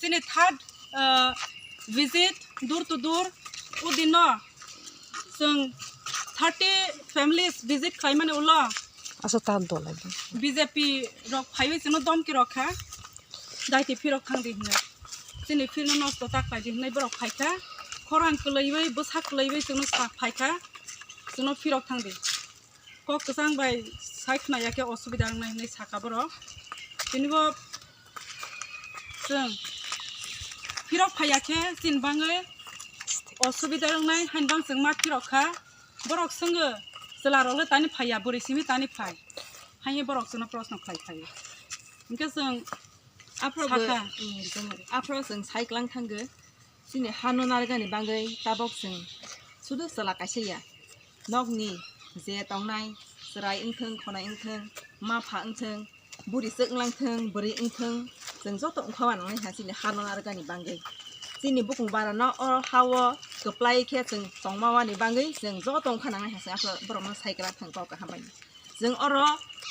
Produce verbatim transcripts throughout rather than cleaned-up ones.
Chini third, uh, visit door to door, o dino chwng thirty families visit khlaimani ulo. Asa ta dol lagi. B J P rok phaiwi chwngno domki rok kha. Daiti phirok thang di hinwi. Chini phirno nosto ta khlai di hinwi borok phai kha. Khorang kwlaiwi, bwsa kwlaiwi chwngno sa phai kha. Chwngno phirok thang di. Kok kwchang bai sai khna ya khe osubida wngnai hinwi sakha borok. Tini bo chwng phirok phai ya khe chini bangwi osubida wngnai haini bang chwng ma phirok kha. Borok swngwi chwla rok le tani phai ya, bwrwi simi tani phai. Haini borok chwngno proshno khlai phai. Hinkhe chwng aphro bo, saka. Aphro chwng sai klang thangwi. Chini hano narwkani bagwi tabok chwng sudu chwla kaisa ya. Nokni je tongnai chwrai wngthwng, khonai wngthwng, mapha wngthwng, buri chwk wnglang thwng, bwrwi wngthwng, chwng joto wngkha nangnai ha chini hano narwkani bagwi. Chini bukung barano o hao kwplai khe chwng tongma wani bagwi chwng joto wngkha nangnai ha chwng aphro borokno sai kwlak thang kok kaham bai. Chwng oro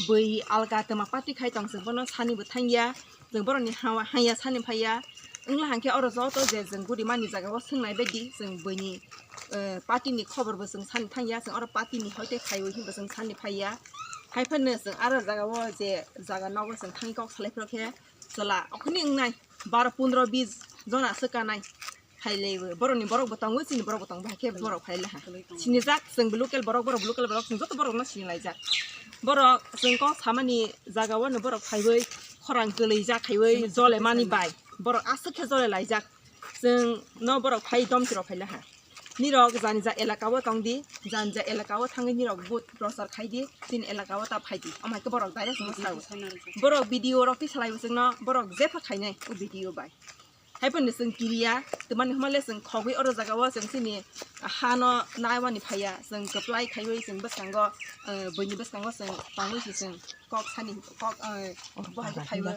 bui alga twma party khai tong, chwng bono sani bo thangya, chwng borokni hawa haya sani phaiya. Wngla hangkhe oro joto je chwng guri mani jaga o swngnai baidi chwng buini, eh, party ni khobor bo chwng sani thangya, chwng oro party ni hoite khaiwi hinba chwng sani phaiya. Haiphano chwng aro jaga o je jaga nogo chwng thangwi kok salai phro khe chwla okhorni wngnai baro pondro bis jona swkanai. Phailaibo borokni borok bo tongo, chini borok bo tongo, bahai khe borok phailaha. Sinijak chwng bo local borok, borok bo local borok, chwng joto borokno sinilaijak. Borok chwng kok samani jaga o no borok phaiwi khorang kwlwijak khaiwi jole mani bai borok aswk khe jole laijak. Chwng no borok phai domchiro phailaha. Nirok jani ja elaka o tongdi, jani ja elaka o thangwi nirok vote prochar khaidi, chini elaka o ta phaidi. Omo hai khe borok direct chwngno sao. Borok video rok tisalaibo chwngno borok jepha khainai o video bai. Haiphano chwng kiriya, twmani hwnba le chwng khogwi oro jaga o chwng chini hano naiwani phaiya, chwng kwplai khaiwi chwng bwskango, eh, buini bwskango chwng tongwi se chwng kok sani kok, eh, bo hai khe phaiwi.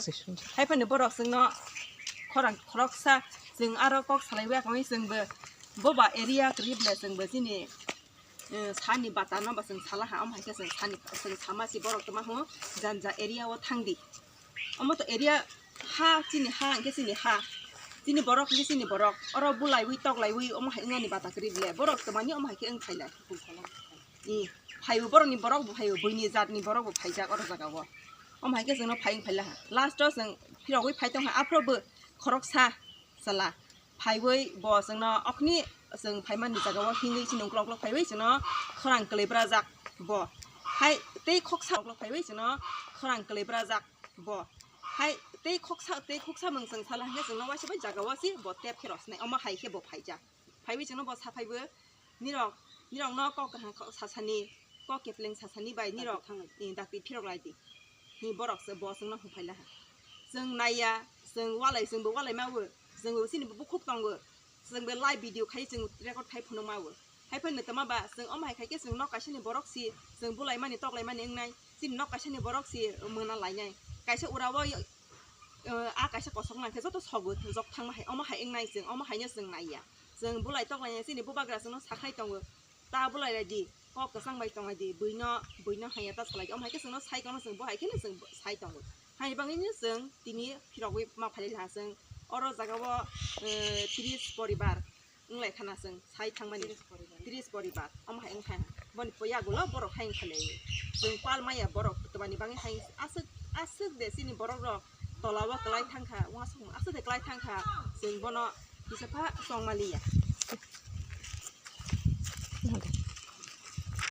Haiphano borok chwngno khorang khoroksa chwng aro kok salaiwi tongwi chwngbo boba area kwrwi ble chwngbo chini, eh, sani bata no ba chwng salaha, omo hai khe chwng sani, chwng sama si borok tongma hwngo janja area o thangdi. Omo to area ha, chini ha, hwnkhe chini ha. Chini borok, hwnkhe chini borok. Oro bulaiwi, toklaiwi, omo hai wngnani bata kwrwi ble. Borok twmani omo hai khe wng phailai. I, phaibo borokni borok bo phaibo, buini jatni borok bo phaijak oro jaga o. Omo hai khe chwngno phai wng phaila ha. Last o chwng phirogwi phai tongkha, aphro bo khoroksa chwla. Phaiwi bo chwngno okhni chwng phaimani jaga o himwi chini uklok uklok phaiwi chwngno khorang kwlwi brajak bo. Hai tei khoksa uklok phaiwi chwngno khorang kwlwi brajak bo. Hai tei khoksa, tei khoksa mung chwng sala hwnkhe chwngno waisa bai jaga o si bo tep khe rw sinai. Omo hai khe bo phaijak. Phaiwi chwngno bo saphaibo nirok, nirokno kok kaham kok sasani, kok kepleng sasani bai nirok, eh, dakti phirok lai di. Hi borok se bo chwngno huphaila ha. Chwng naiya, chwng walai, chwngbo walai mawo, chwngbo chini bukhuk tongo, chwngbo live video khai chwng record khai phunuk mawo. Haiphano tama ba chwng omo hai khai khe chwng nok kaisani borok si, chwng bulaimani toklaimani wngnai, chini nok kaisani borok si mona lainai. Kaisa ura o, eh, a kaisa kosok nang khe joto sogo jok thangma hai, omo hai wngnai chwng, omo haino chwng naiya. Chwng bulai toklainai chini bubagra chwngno sakhai tongo. Ta bulai lai di, kok kwchang bai tong lai di, buino, buino haiya ta salai di. Omo hai khe chwngno sai kono chwng bo hai kheno chwng sai tongo. Hai bangwino chwng tini phirogwi ma phailai laha chwng. Oro jaga o, eh, tris poribar wng lai khana chwng sai thangmani. Tris poribar. Tris poribar. Omo hai wng kha. Boni yagulo borok hai wng kha lai. Chwng pal maya borok twmani bangwi hai aswk, aswk de chini borok rok tola o kwlai thang kha, uansukmung aswk de kwlai thang kha. Chwng bono kisa pha chong ma liya.